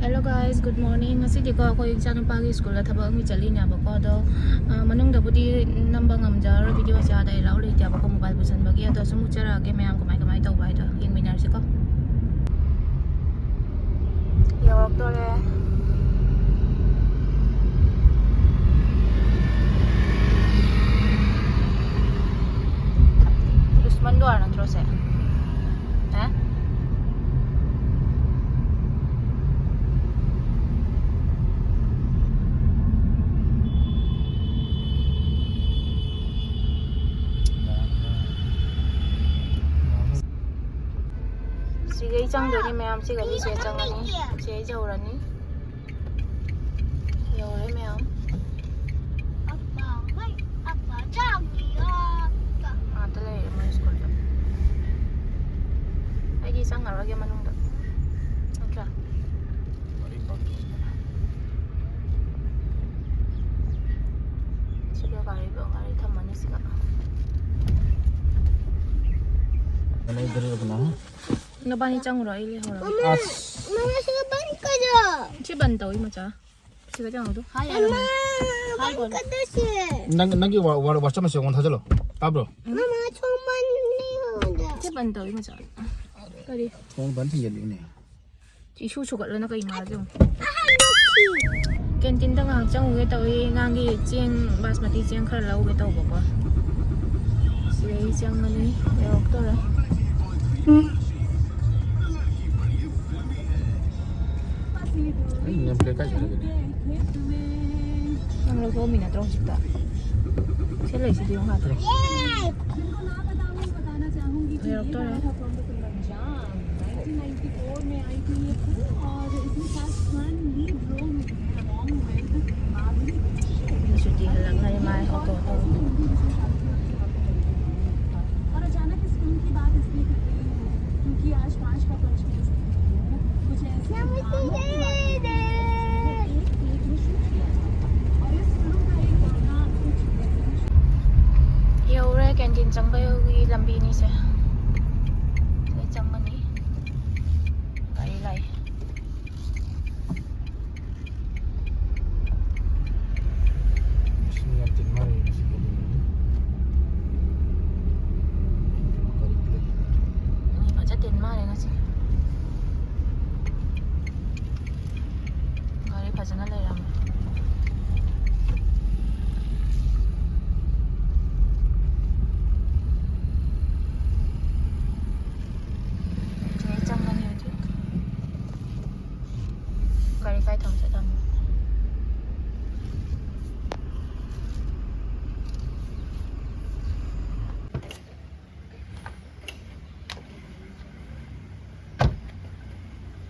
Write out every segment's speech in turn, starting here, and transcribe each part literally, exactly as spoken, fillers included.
Hello guys, good morning. ꯉꯁꯤꯗꯤꯀꯣ, ꯑꯩꯈꯣꯏ ꯏꯆꯥꯅꯨꯄꯥꯒꯤ ꯁ꯭ꯀꯨꯜꯗ ꯊꯕꯛ ꯑꯃꯒꯤ ꯆꯠꯂꯤꯅꯦꯕꯀꯣ꯫ ꯑꯗꯣ, ꯑ, ꯃꯅꯨꯡꯗꯕꯨꯗꯤ ꯅꯝꯕ ꯉꯝꯖꯔꯔꯣꯏ, ꯚꯤꯗꯤꯑꯣꯁꯦ ꯑꯥꯗ ꯑꯦꯂꯥꯎ ꯂꯩꯇꯦꯕꯀꯣ, ꯃꯣꯕꯥꯏꯜ ꯄꯨꯁꯟꯕꯒꯤ꯫ ꯑꯗꯣ ꯁꯨꯝ ꯎꯠꯆꯔꯛꯑꯒꯦ ꯃꯌꯥꯝ ꯀꯃꯥꯏ ꯀꯃꯥꯏ ꯇꯧꯕ ꯍꯥꯏꯗꯣ, ꯌꯦꯡꯃꯤꯟꯅꯔꯁꯤꯀꯣ꯫ ꯌꯧꯔꯛꯇꯣꯔꯦ꯫ ꯗꯨꯁꯃꯟ ꯗ꯭ꯋꯥꯔ ꯅꯠꯇ꯭ꯔꯣ ꯁꯦ? ꯍꯥ? ꯁꯤꯒꯩ ꯆꯪꯗꯣꯏꯅꯤ ꯃꯌꯥꯝ, ꯁꯤꯒ ꯑꯅꯤꯁꯦ ꯆꯪꯉꯅꯤ꯫ ꯁꯤꯒꯩ ꯌꯧꯔꯅꯤ꯫ ꯌꯧꯔꯦ ꯃꯌꯥꯝ꯫ ꯑꯥꯗ ꯂꯩꯔꯦ ꯃꯣꯏ ꯁ꯭ꯀꯨꯜꯗ꯫ ꯑꯩꯗꯤ ꯆꯪꯉꯔꯣꯏꯒꯦ ꯃꯅꯨꯡꯗ꯫ ꯅꯠꯇ꯭ꯔꯥ? ꯁꯤꯒ ꯒꯥꯔꯤꯗꯣ, ꯒꯥꯔꯤ ꯊꯝꯃꯅꯤ ꯁꯤꯒ꯫ ꯅꯕꯥꯅꯤ ꯆꯪꯉꯨꯔꯣ, ꯑꯩ ꯂꯩꯍꯧꯔꯒꯦ꯫ ꯑꯁ꯫ ꯃꯃꯥ, ꯁꯤꯒ ꯕꯟ ꯀꯩꯗꯣ? ꯁꯤ ꯕꯟ ꯇꯧꯏ, ꯃꯆꯥ꯫ ꯁꯤꯒ ꯆꯪꯉꯨꯗꯣ꯫ ꯍꯥꯏ ꯌꯥꯔꯝꯃꯣ꯫ ꯃꯃꯥ, ꯍꯥꯏ ꯕꯟ ꯀꯣꯟ꯫ ꯀꯗꯥꯏꯁꯦ? ꯅꯪ, ꯅꯪꯒꯤ ꯋꯥ-, ꯋꯥ-, WhatsApp message ꯑꯩꯉꯣꯟꯗ ꯊꯥꯖꯤꯜꯂꯣ꯫ ꯇꯥꯕ꯭ꯔꯣ? ꯃꯃꯥ, ꯊꯣꯡ ꯕꯟ ꯂꯩꯍꯧꯗ꯫ ꯁꯤ ꯕꯟ ꯇꯧꯏ, ꯃꯆꯥ꯫ ꯀꯔꯤ? ꯊꯣꯡ ꯕꯟ ꯊꯤꯡꯖꯤꯜꯂꯤꯅꯦ꯫ ꯏꯁꯨ ꯁꯨꯒꯠꯂꯅ ꯀꯩ ꯃꯥꯁꯦ ꯌꯦꯡꯉꯨ꯫ ꯀꯦꯟꯇꯤꯟꯗ ꯉꯥꯏꯍꯥꯛ ꯆꯪꯉꯨꯒꯦ ꯇꯧꯏ꯫ ꯑꯉꯥꯡꯒꯤ ꯆꯦꯡ, ꯕꯥꯁꯃꯇꯤ ꯆꯦꯡ ꯈꯔ ꯂꯧꯒꯦ ꯇꯧꯕꯀꯣ꯫ ꯁꯤꯗꯩ ꯆꯪꯉꯅꯤ꯫ ꯌꯧꯔꯛꯇꯣꯔꯦ꯫ ꯑꯩ name plate ꯀꯥꯏ ꯆꯠꯈ꯭ꯔꯒꯦꯅꯦ? ꯅꯪ ꯂꯧꯊꯣꯛꯑꯝꯃꯤ ꯅꯠꯇ꯭ꯔꯣ ꯍꯧꯖꯤꯛꯇ? ꯁꯤ ꯂꯩꯁꯤꯗꯤ ꯌꯦꯡꯉꯨ ꯍꯥꯏꯐꯦꯠ꯫ ꯌꯧꯔꯛꯇꯣꯔꯦ꯫ ꯁꯨꯇꯤ ꯍꯜꯂꯛꯅꯔꯦ ꯃꯥꯏ ꯑꯣꯇꯣ ꯇꯧꯔꯒ꯫ ꯌꯧꯔꯦ, ꯀꯦꯟꯇꯤꯟ ꯆꯪꯕꯒꯤ ꯂꯝꯕꯤꯅꯤꯁꯦ꯫ ꯁꯤꯗꯩ ꯆꯪꯉꯅꯤ꯫ ꯒꯥꯔꯤ ꯂꯥꯛꯑꯦ꯫ ꯐꯖꯅ ꯂꯩꯔꯝꯃꯦ꯫ ꯆꯦ ꯆꯪꯉꯅꯤ ꯍꯧꯖꯤꯛ꯫ ꯒꯥꯔꯤ ꯀꯥꯏ ꯊꯝ ꯆꯠꯂꯝꯅꯣ?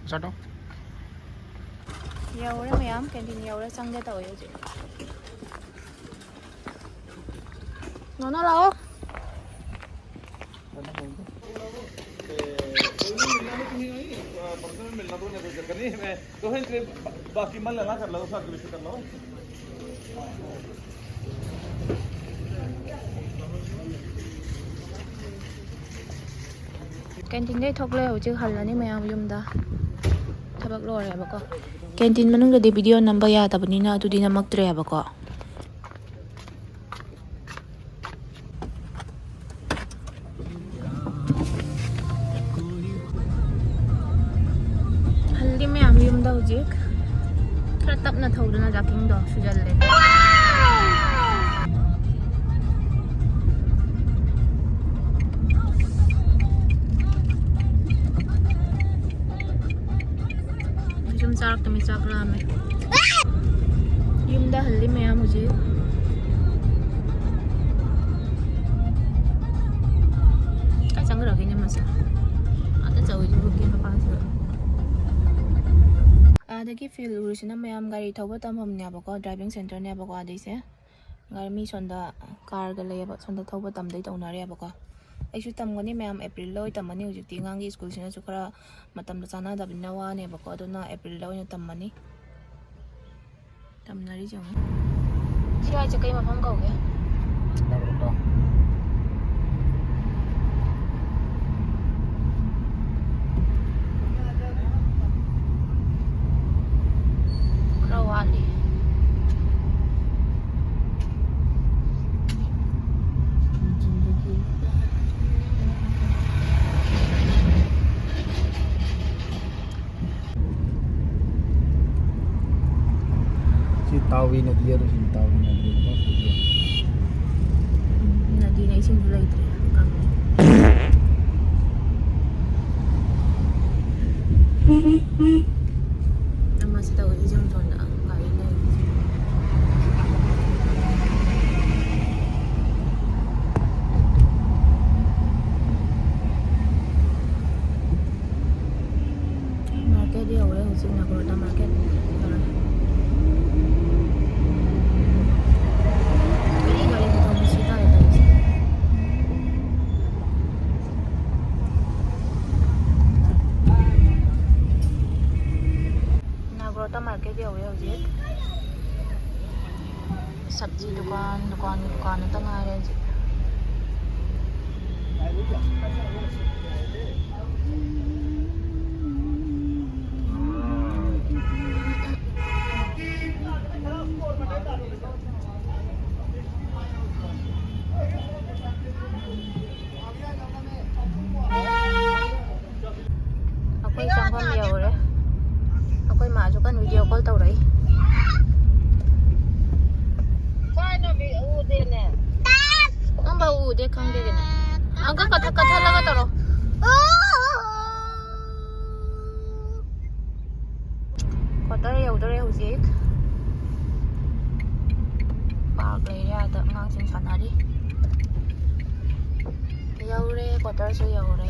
ꯆꯠꯂꯣ꯫ ꯌꯧꯔꯦ ꯃꯌꯥꯝ, canteen ꯌꯧꯔꯦ, ꯆꯪꯒꯦ ꯇꯧꯋꯦ ꯍꯧꯖꯤꯛ꯫ ꯅꯣꯅꯣ ꯂꯥꯛꯑꯣ꯫ Canteen ꯗꯩ ꯊꯣꯛꯂꯛꯑꯦ, ꯍꯧꯖꯤꯛ ꯍꯜꯂꯅꯤ ꯃꯌꯥꯝ ꯌꯨꯝꯗ꯫ ꯊꯕꯛ ꯂꯣꯏꯔꯦꯕꯀꯣ꯫ Canteen ꯃꯅꯨꯡꯗꯗꯤ video ꯅꯝꯕ ꯌꯥꯗꯕꯅꯤꯅ ꯑꯗꯨꯗꯤ ꯅꯝꯃꯛꯇ꯭ꯔꯦꯕꯀꯣ꯫ ꯍꯜꯂꯤ ꯃꯌꯥꯝ ꯌꯨꯝꯗ ꯍꯧꯖꯤꯛ꯫ ꯈꯔ ꯇꯞꯅ ꯊꯧꯗꯅ ꯖꯥꯀꯤꯡꯗꯣ ꯁꯨꯖꯜꯂꯦ꯫ ꯁꯨꯝ ꯆꯥꯔꯛꯇꯃꯤ ꯆꯥꯛ ꯂꯥꯝꯃꯦ꯫ ꯌꯨꯝꯗ ꯍꯜꯂꯤ ꯃꯌꯥꯝ ꯍꯧꯖꯤꯛ꯫ ꯀꯥꯏ ꯆꯪꯈ꯭ꯔꯒꯦꯅꯦ ꯃꯁꯦ? ꯑꯥꯗ ꯆꯧꯔꯤꯗꯨꯕꯨ gate ꯃꯄꯥꯟꯁꯤꯗ꯫ ꯑꯥꯗꯒꯤ field ꯎꯔꯤꯁꯤꯅ ꯃꯌꯥꯝ ꯒꯥꯔꯤ ꯊꯧꯕ ꯇꯝꯐꯝꯅꯦꯕꯀꯣ, driving centre ꯅꯦꯕꯀꯣ ꯑꯥꯗꯩꯁꯦ꯫ ꯒꯥꯔꯤ ꯃꯤ ꯁꯣꯝꯗ car ꯒ ꯂꯩꯌꯦꯕ, ꯁꯣꯝꯗ ꯊꯧꯕ ꯇꯝꯗꯣꯏ ꯇꯧꯅꯔꯦꯕꯀꯣ꯫ ꯑꯩꯁꯨ ꯇꯝꯒꯅꯤ ꯃꯌꯥꯝ, April ꯗ ꯑꯣꯏ ꯇꯝꯃꯅꯤ꯫ ꯍꯧꯖꯤꯛꯇꯤ ꯑꯉꯥꯡꯒꯤ school ꯁꯤꯅꯁꯨ ꯈꯔ ꯃꯇꯝꯗꯣ ꯆꯥꯟꯅꯗꯕꯅꯤꯅ ꯋꯥꯅꯦꯕꯀꯣ, ꯑꯗꯨꯅ April ꯗ ꯑꯣꯏꯅ ꯇꯝꯃꯅꯤ꯫ ꯇꯝꯅꯔꯤꯁꯦ ꯌꯦꯡꯉꯨ꯫ ꯁꯤ ꯍꯥꯏꯁꯦ ꯀꯩ ꯃꯐꯝ ꯀꯧꯒꯦ? ꯈꯔ ꯋꯥꯠꯂꯤ꯫ ꯇꯥꯎꯋꯤ ꯅꯗꯤ ꯌꯥꯔꯣꯏꯁꯤꯅ ꯇꯥꯎꯋꯤ ꯅꯗꯤ ꯌꯥꯔꯣꯏ꯫ ꯅꯗꯤꯅ ꯏꯁꯤꯡꯁꯨ ꯂꯩꯇ꯭ꯔꯦ꯫ ꯀꯪꯉꯦ꯫ ꯑꯃꯁꯤ ꯇꯧꯋꯦ ꯏꯖꯝ ꯁꯣꯟꯗ ꯒꯥꯔꯤ ꯂꯩꯔꯤꯁꯦ꯫ ꯃꯥꯔꯀꯦꯠ ꯌꯧꯔꯦ ꯍꯧꯖꯤꯛ ꯅꯥꯒ꯭ꯔꯣꯇꯥ ꯃꯥꯔꯀꯦꯠ ꯌꯧꯔꯦ꯫ ꯒꯥꯔꯤ ꯒꯥꯔꯤ ꯃꯈꯣꯟ ꯃꯁꯤ ꯇꯥꯔꯦ ꯇꯧꯔꯤꯁꯦ꯫ ꯅꯥꯒ꯭ꯔꯣꯇꯥ ꯃꯥꯔꯀꯦꯠ ꯌꯧꯔꯦ ꯍꯧꯖꯤꯛ꯫ ꯁꯕꯖꯤ ꯗꯨꯀꯥꯟ ꯗꯨꯀꯥꯟꯒꯤ ꯗꯨꯀꯥꯟ ꯉꯥꯛꯇ ꯉꯥꯏꯔꯦ ꯍꯧꯖꯤꯛ꯫ ꯑꯩꯈꯣꯏ ꯆꯪꯐꯝ ꯌꯧꯔꯦ꯫ ꯑꯩꯈꯣꯏ ꯃꯥꯁꯨ ꯀꯟꯅ ꯚꯤꯗꯤꯑꯣ ꯀꯣꯜ ꯇꯧꯔꯛꯏ꯫ ꯅꯪꯕ ꯎꯗꯦ ꯈꯪꯗꯦ ꯀꯩꯅꯣ꯫ ꯑꯪꯀ ꯀꯊꯛ ꯀꯊꯠꯂꯒ ꯇꯧꯔꯣ꯫ ꯀ꯭ꯋꯥꯇꯔ ꯌꯧꯗꯣꯔꯦ ꯍꯧꯖꯤꯛ꯫ ꯄꯥꯔꯛ ꯂꯩꯔꯦ ꯑꯥꯗ ꯑꯉꯥꯡꯁꯤꯡ ꯁꯥꯟꯅꯔꯤ꯫ ꯌꯧꯔꯦ, ꯀ꯭ꯋꯥꯇꯔꯁꯨ ꯌꯧꯔꯦ꯫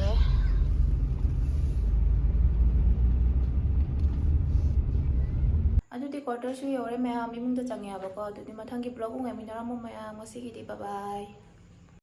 ꯑꯗꯨꯗꯤ ꯀ꯭ꯋꯥꯇꯔꯁꯨ ꯌꯧꯔꯦ ꯃꯌꯥꯝ, ꯏꯃꯨꯡꯗ ꯆꯪꯉꯦ ꯍꯥꯏꯕꯀꯣ꯫ ꯑꯗꯨꯗꯤ ꯃꯊꯪꯒꯤ ꯕ꯭ꯂꯣꯒ ꯑꯃꯨꯛ ꯉꯥꯏꯃꯤꯟꯅꯔꯝꯃꯣ ꯃꯌꯥꯝ꯫ ꯉꯁꯤꯒꯤꯗꯤ ꯕꯥꯏ ꯕꯥꯏ꯫